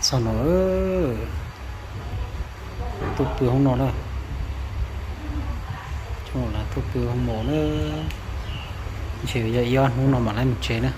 Txog no, tuaj pw hoob no na. Txog no tuaj pw hoob mos na. Ntshe yog ib ob hnub no mam li mus tsev na.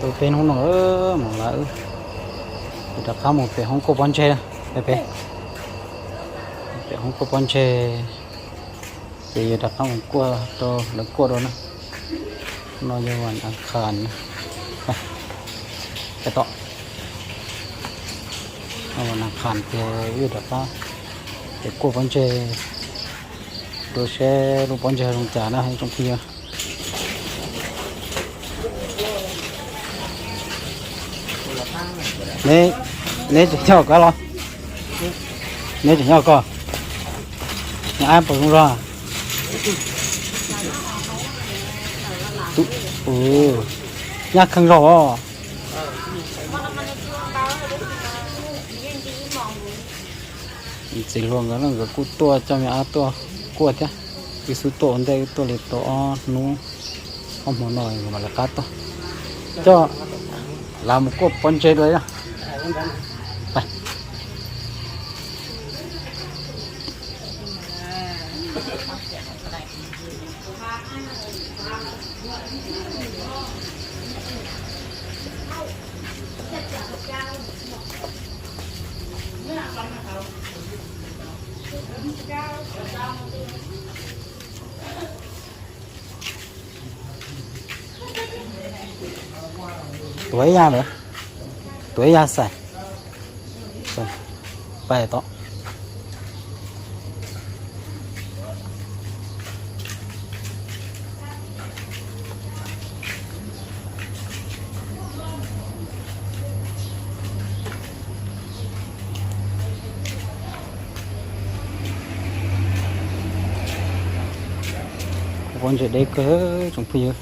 Tau peb hnub no mam li rov qab mus pem hoob kuaj pob ntseg, pem, pem hoob kuaj pob ntseg. Ces yuav rov qab mus kuaj rau lawv kuaj dua na. No yog vas as khas, pem tod, vas as khas ces wb rov qab pem kuaj pob ntseg dua seb lub pob ntseg zoo cas na tsoom phooj ywg. Neb tseem nyob koj los? Neb tseem nyob koj? Nyob ab puas zoo zog? Nyab kheej zog os. Txiv hluas nkawd nkawd kuj tuaj coj me ab tuaj kuaj thiab. Wb xub tuaj ua ntej, wb tuaj li tau ob hnub, ob hmo no mam li qab tuaj. Coj lav mus kuaj pob ntseg dua. Tuav ib yam lawm, tuav ib yam xais, pais tod. Pob ntseg deb kawg tsoom phooj ywg.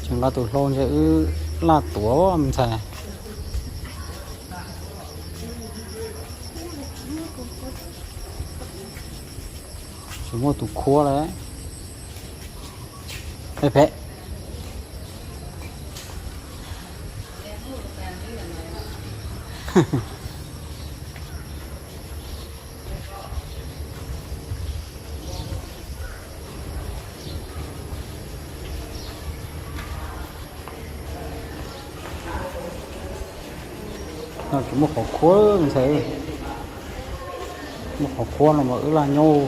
Tseem laj tus hlau ntshe wb laj tuav me ntxhais. Tsis muaj tus khuab lawm. Phem phem. No tsis muaj qhov khuab ntxhais, muaj qhov khuab no mas wb laj nyuj.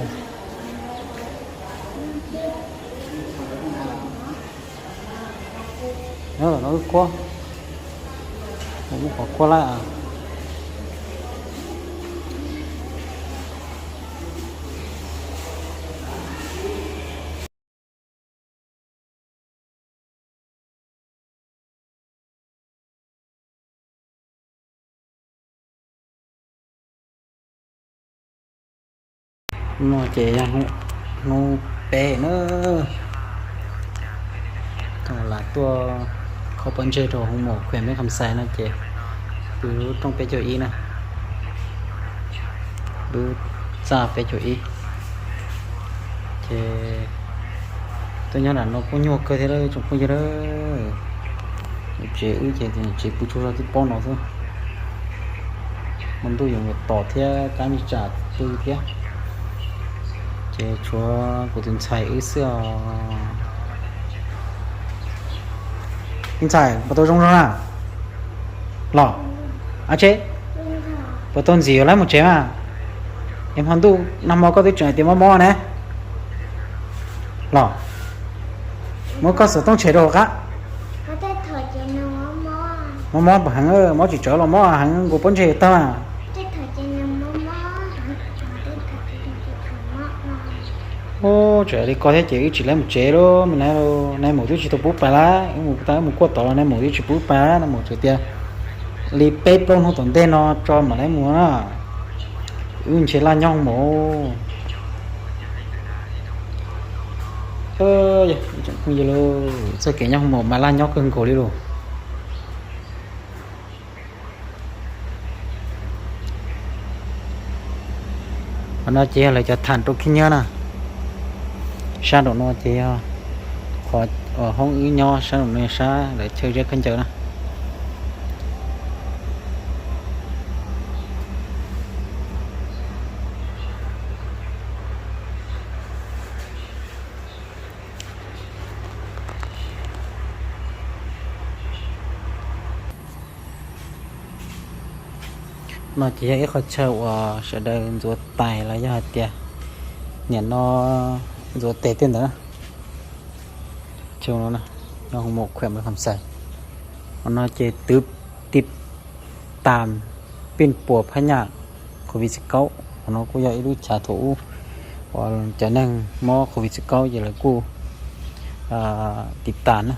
Nyob no wb khuab, muaj qhov khuab lawm. No ces yog hnub peb na, thaum lam tuaj kho pob ntseg rau hoo maum khuem meb kham xais no ces pw lub rooj peb caug ib na, lub txaj peb caug ib. Ces tuaj nyob nram no kuj nyuaj kawg thiab tsoom phooj ywg. Tsev wb ces tsev pw tsaug zog tib pob no xwb. Hmo ntuj yuav mus tom thiab kab me tsam pw thiab. Ces tshuav kuv tus ntxhais wb xwb os. Ntxhais puas tau zoo zoo na? Los, a tse, puas tau ntxim yuav lawv mus tsev mas? Es hmo ntuj nag hmo koj twb tseem hais tias mob mob ne. Los, muab koj xov tooj tshem rau hauv qab. Mob mob heev, mob tsis tsawv los mob heev nkaus pob ntseg tag. Ub, tseem li ko thiab ces wb tsis lawv mus tsev lauj, me nai, nai maum twb tsis tau pub pais lawm, wb mus tas wb mus kuaj tod los nai maum twb tsis pub pais, nai maum tseem tias li peb plaub hnub tom ntej no tso mam lawv mus na. Wb ntshe laj nyob hoo maum. Txoj kev nyob hoo maum mas laj nyob kawg nkaus li lauj. Qhov no ces yog lawv cov tham rau khib nyiab na. Sab nraum no ces yog qhov hoob wb nyob, sab nraum no sab lawv chaw zeb khaub ncaws na. No ces yog ib qhov chaw uas sawv daws ntxuav tais los yog hais tias nim no ntxuav tes tej ntawd. Chaw no, nyob hoo maum khuem lawv kham xais. Qhov no ces twv tiv tam pij puas phab nyaj Covid kaum. Qhov no kuj yog ib lub chav thaum ub uas cov neeg mob Covid kaum ces lawv kuj tiv tam na.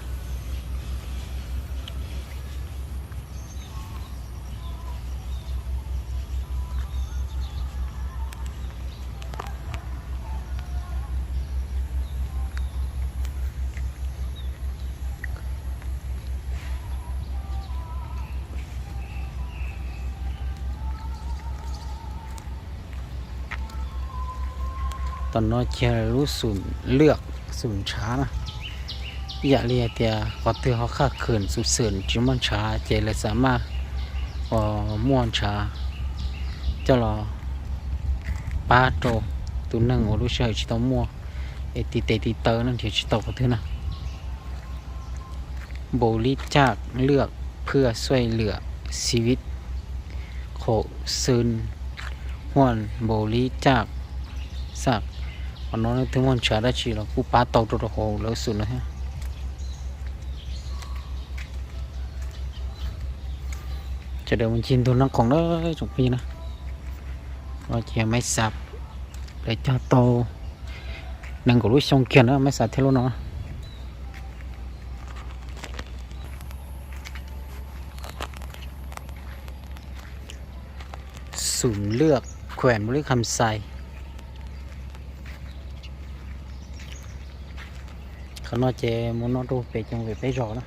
Tom no ces lub xum lwaj, xum ntshav na. Ib yam li hais tias qhov twg ho qhaj khwm xum xwm tsis muaj ntshav ces lawv xam maj uas muaj ntshav coj los pab rau tus neeg uas lub sij hawm tsis tau muaj, es tiv tes tiv taw no nrhiav tsis tau qhov twg na. Npaum li caj lwaj phwj xuaj lwam xiv vib qhov xwm huaj npaum li caj xam. Qhov no leej twg muaj ntshav dab tsi los kuj pab tau rau rau hauv lawv xum no thiab. Sawv daws mus ncig ntug Naj Khoom na tsoom phooj ywg na. Ces Maiv Xav lawv cog tau nees nkaum lub xyoo kiag na Maiv Xav thiab lub no. Xum lwaj khuem npaum li kham xais. Qhov no ces mus no rau pem ces mus pem peb zos na.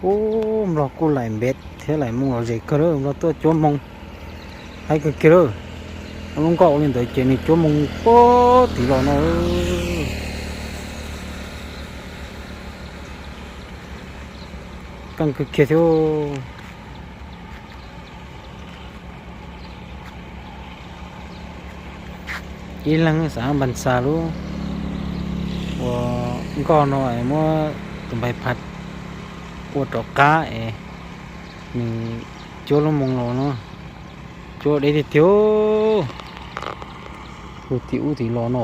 Ub, Nplog kuj laim npem thiab laim moo los zem kawg lawm, Nplog tuaj cuab moo haib kawg kiag lawm. Lub nkoj ua li ntawd ces nws cuab moo puag tim los no. Keej kawg kiag thiab. Ib leeg xav npas xav lub ua nkoj no es muab tus npais phav ua rov qab es nws cuab lub moo los no, cuab deb tiag tiag. Hu tim ub tim los no,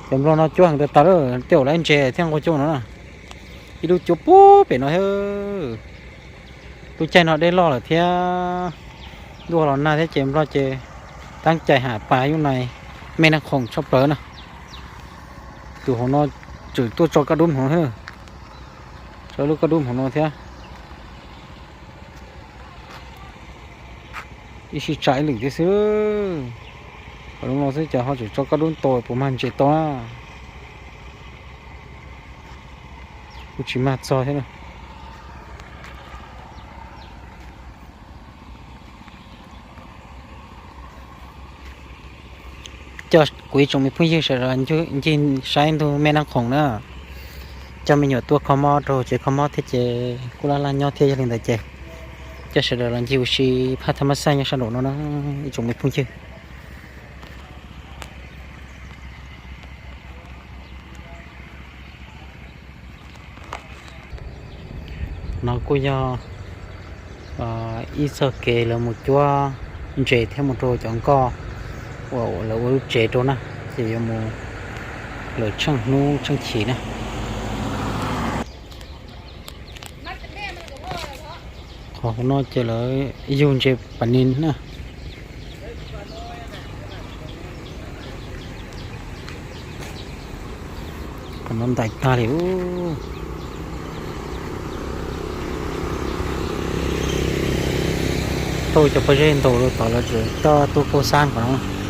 cov Nplog no cuab heev tas tas lawm, tej zaum lawv ntses thiaj nqua cuab no na. Ib lub cuab puag pem no thiab. Lub caij no dej loj lawm thiab, ntuj los nag thiab ces Nplog ces tab cai ham pas yub nais mej Naj Khoom tshaj plaws na. Tus hauv no tseem tuaj tso kab dub hauv no thiab, tso lub kab dub hauv no thiab. Ib sij tsam ib lwm thiab xwb. Lub no xwb ces ho tseem tso kab dub tau puas mag ntses tau na. Kuj tsis mag txog thiab na. Coj kuv ib tsoom me phooj ywg sawv daws ncig saib ntug mej Naj Khoom na. Coj me nyuam tuaj kho mob rau tsev kho mob thiab ces kuj laj laj nyob thiab, yog li ntawd ces coj sawv daws los ncig ua si phaj thab mab xaj nyob sab nraum no na ib tsoom me phooj ywg. No kuj yog ib txoj kev lawv mus cuab ntses thiab mus rau cov nkoj uas lawv ua lub tsev rau na, ces yuav mus lawm tsheej hnub tsheej chim na. Qhov no ces lawv yug ntses pas nis na. Qhov no ntais tag li. Thauj cov pob zeb ntau rau tod los tsis tau tub kauj xab nkaus no.